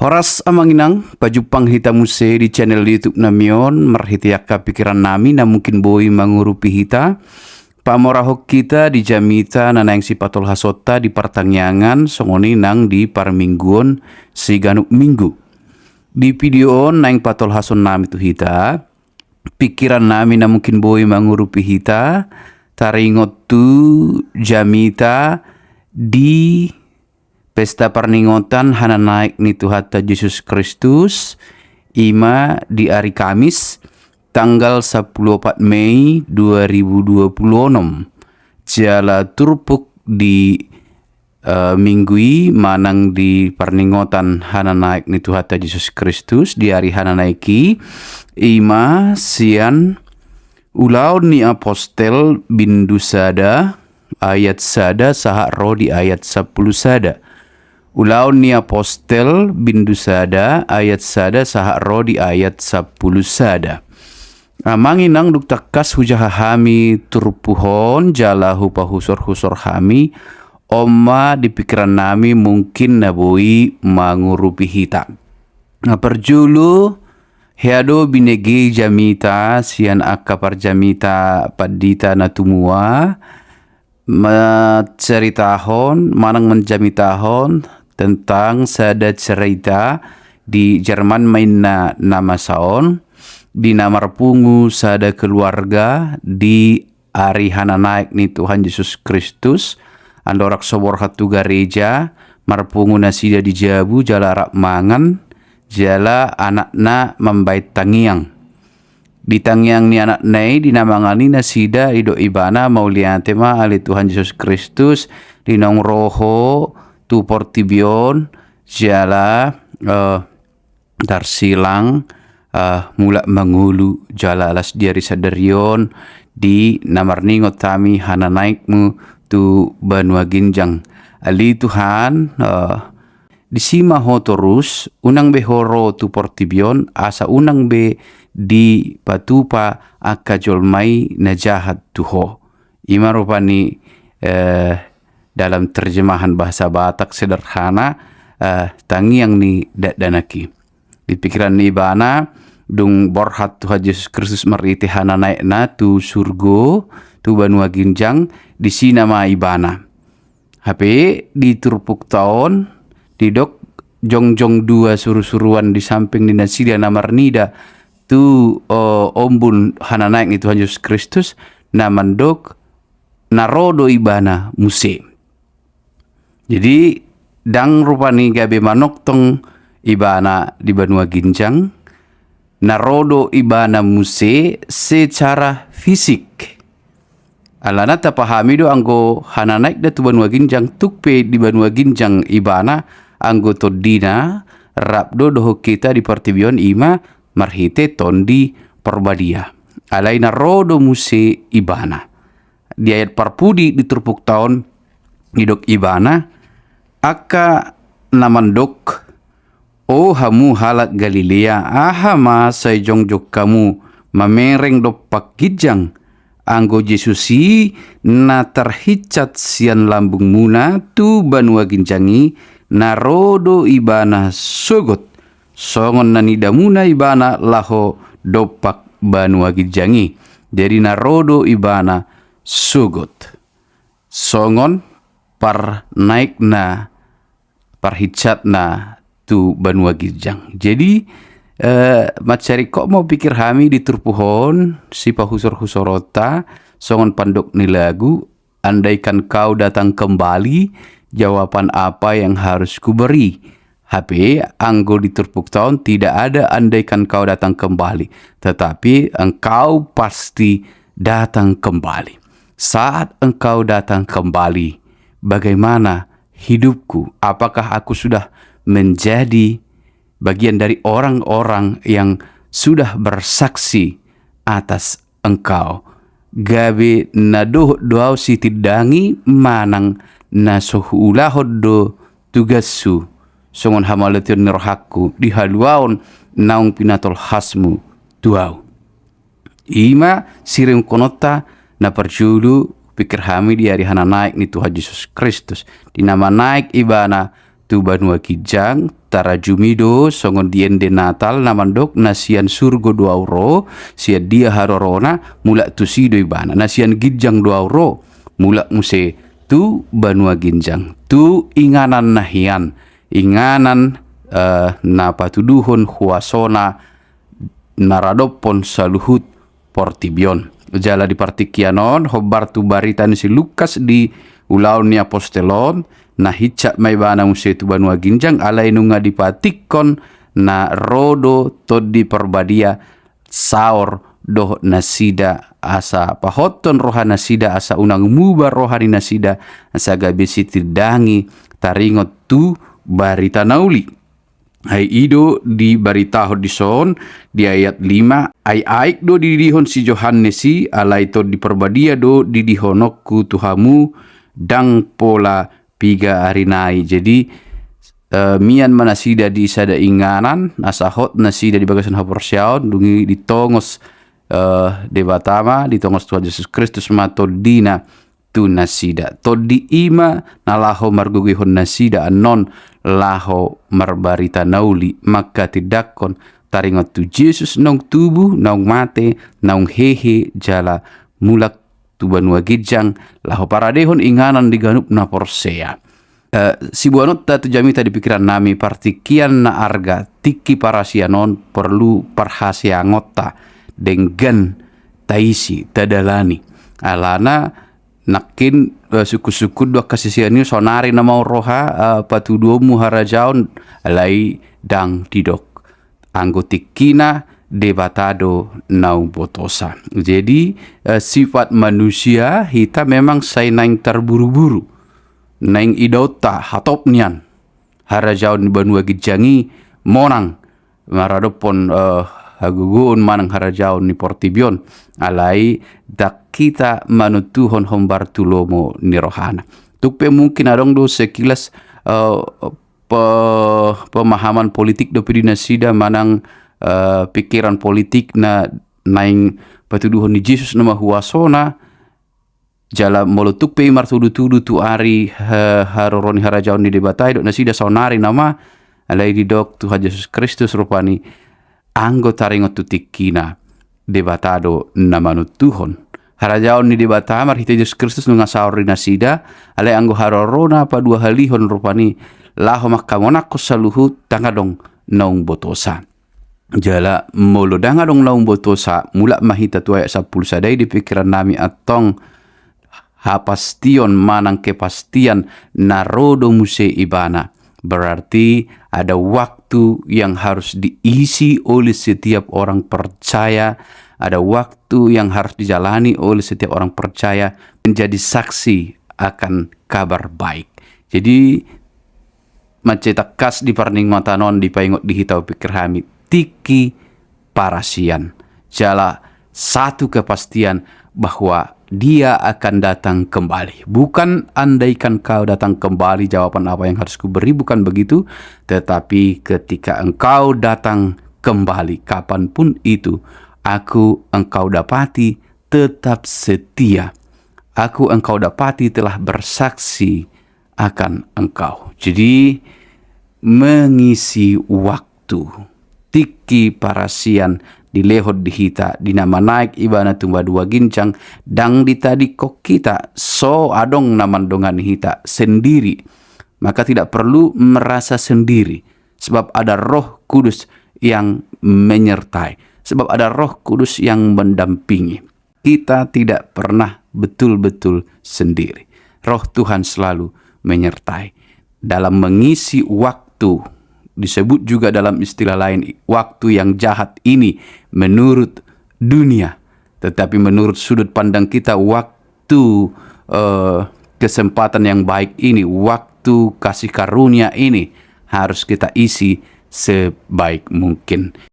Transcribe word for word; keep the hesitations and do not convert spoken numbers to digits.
Horas amang inang, pajumpang hita muse di channel YouTube nami on, marhite angka pikiran nami na mungkin boi mangurupi hita, pamorahon hita di jamita na naeng sipatolhasonta di partangiangan, songon i nang di parmingguon siganup minggu. Di video on naeng patolhason nami tu hita, pikiran nami na mungkin boi mangurupi hita, taringot tu jamita di pesta parningotan hananaek ni Tuhanta Jesus Kristus, ima di ari Kamis, tanggal sampulu opat Mei dua ribu dua pulu onom. Jala turpuk di eh, minggu i manang di parningotan hananaek ni Tuhanta Jesus Kristus di ari hananaek i, ima sian Ulaon ni Apostel bindu sada ayat sada sahat ro di ayat sampulu sada. Ulaon ni Apostel bindu sada ayat sada sahat ro di ayat sampulu sada. Amang inang, dung tangkas hujaha hami turpuk on jala hupahusor-husor hami, on ma di pikiran nami mungkin na boi mangurupi hita. Na parjolo, hea do binege jamita sian angka parjamita pandita na tumua, menceritahon manang menjamitahon tentang sada cerita di Jerman ma inna na masa on, di na marpungu sada keluarga di ari hananaek ni Tuhan Jesus Kristus, andorang so borhat tu gareja, marpungu nasida di jabu jala rap mangan, jala anakna mambaen tangiang. Di tangiang ni anakna i, di na mangan i nasida, didok ibana, mauliate ma ale Tuhan Jesus Kristus, di naung ro ho tu portibi on, jala eh, tarsilang eh, mulak mangolu jala las di ari sadari on, di na marningot hami hananaekmu tu banua ginjang. Ale Tuhan, eh, disi ma ho torus, unang be ho ro tu portibi on, asa unang be dipatupa angka jolma i na jahat tu ho. Ima rupani eh, dalam terjemahan bahasa Batak sederhana, eh, tangiang ni dakdanak i. Di pikiran ni ibana, dung borhat Tuhan Jesus Kristus marhite hananaekna tu surgo, tu banua ginjang, disi nama ibana. Hape di turpukta on, didok jongjong dua surusuruan di samping ni nasida na marnida tu eh, ombun hananaek ni Tuhan Jesus Kristus, na mandok na ro do ibana muse. Jadi, ndang rupani gabe manongtong ibana di banua ginjang, na ro do ibana muse secara fisik. Alana tapahami do anggo hananaekna tu banua ginjang, tung pe di banua ginjang ibana, anggo tondina rap do dohot hita di portibi on, ima marhite Tondi Porbadia. Alai na ro do muse ibana. Di ayat parpudi di turpukta on, didok ibana, angka na mandok, "O hamu halak Galilea, aha ma sai jongjong hamu mamereng dompak ginjang? Anggo Jesus i na tarhinsat sian lambungmuna tu banua ginjang i, na ro do ibana sogot, songon na nidamuna ibana laho dompak banua ginjang i." Jadi na ro do ibana sogot songon parnaekna, parhinsatna tu banua ginjang. Jadi eh, mansai ringkot ma hupikir hami di turpuk on, sipahusorhusoronta, songon pandok ni lagu, "Andaikan kau datang kembali, jawaban apa yang harus kuberi?" Hape anggo di turpukta on tidak ada andaikan kau datang kembali, tetapi engkau pasti datang kembali. Saat engkau datang kembali, bagaimana hidupku? Apakah aku sudah menjadi bagian dari orang-orang yang sudah bersaksi atas engkau? Gabe na dohot do ahu sitindangi manang na so huulahon do tugashu songon hamauliateon ni rohangku di haluaon naung pinatolhasmu tu ahu. Ima sirungkononta na parjolo pikir hami di ari hananaek ni Tuhan Jesus Kristus, di na manaek ibana tu banua ginjang, tarajumi do songon di ende Natal na mandok, na sian surgo do ahu ro, sian dia harorona, mulak tusi do ibana. Na sian ginjang do ahu ro, mulak muse tu banua ginjang, tu inganan na hian, inganan eh, na patuduhon huasona na radophon saluhut portibi on. Jala di partingkian on, hombar tu barita ni si Lukas di Ulaon ni Apostel on, na hinsat ma ibana muse tu banua ginjang, alai nunga dipatikkon na ro do Tondi Parbadia saor dohot nasida, asa pahothon roha nasida, asa unang muba roha ni nasida, asa gabe sitindangi taringot tu barita na uli. Ai i do dibaritahon dison di ayat lima, ai aek do didihon si Johannes i, alai Tondi Parbadia do didihononku tu hamu, ndang pola piga ari nai. Jadi eh, mian ma nasida di sada inganan, asa hot nasida di bagasan haporseaon, dung i ditongos eh, Debata ma, ditongos Tuhan Jesus Kristus ma tondina tu nasida. Tondi i ma na laho margogoihon nasida annon laho marbarita na uli, mangkatindangkon taringot tu Jesus naung tubu, naung mate, naung hehe jala mulak tu banua ginjang, laho paradehon inganan di ganup na porsea. Eh, siboanonta tu jamita di pingkiran nami, partingkian na arga, tingki parasian on porlu parhaseangonta denggan taisi, tadalani. Alana nangkin eh, sungkun-sungkun do angka sisean i, saonari nama on roha eh, patuduhonmu harajaon, alai ndang didok. Anggo tingkina Debata do naung botosa. Jadi eh, sifat manusia hita memang sai naeng tarburu-buru, naeng idaonta hatop nian harajaon ni banua ginjang i, monang maradophon eh, hagogoon manang harajaon ni portibi on, alai ndang hita manontuhon hombar tu lomo ni rohana. Tung pe mungkin adong do sekilas eh, pe- pemahaman politik dope di nasida manang eh, pikiran politik na naeng patuduhon ni Jesus nama huasona, jala molo tung pe i martudu-tudu tu ari eh, haroro ni harajaon ni Debata i, didok nasida saonari nama, alai didok Tuhan Jesus Kristus rupani, anggo taringot tu tingkina, Debata do na manontuhon. Harajaon ni Debata marhite Jesus Kristus nunga saor di nasida, alai anggo harorona paduahalihon rupani, laho mangkamonangkon saluhut, ndang adong naung botosa. Jala molo ndang adong naung botosa, mulak ma hita tu ayat sampulu sada i di pingkiran nami, antong hapastion manang kepastian na ro do muse ibana. Berarti ada waktu yang harus diisi oleh setiap orang percaya, ada waktu yang harus dijalani oleh setiap orang percaya menjadi saksi akan kabar baik. Jadi mansai tangkas di parninggotan on dipaingot di hita, hupikir hami, tingki parasian. Jala satu kepastian bahwa Dia akan datang kembali. Bukan andaikan Kau datang kembali, jawaban apa yang harus kuberi, bukan begitu. Tetapi ketika Engkau datang kembali, kapanpun itu, Aku Engkau dapati tetap setia. Aku Engkau dapati telah bersaksi akan Engkau. Jadi mengisi waktu, tingki parasian dilehon di hita, di na manaek Ibana tu banua ginjang, ndang ditadingkon hita, so adong na mandongani hita, sendiri. Maka tidak perlu merasa sendiri, sebab ada Roh Kudus yang menyertai, sebab ada Roh Kudus yang mendampingi. Kita tidak pernah betul-betul sendiri. Roh Tuhan selalu menyertai. Dalam mengisi waktu, disebut juga dalam istilah lain, waktu yang jahat ini menurut dunia. Tetapi menurut sudut pandang kita, waktu eh, kesempatan yang baik ini, waktu kasih karunia ini harus kita isi sebaik mungkin.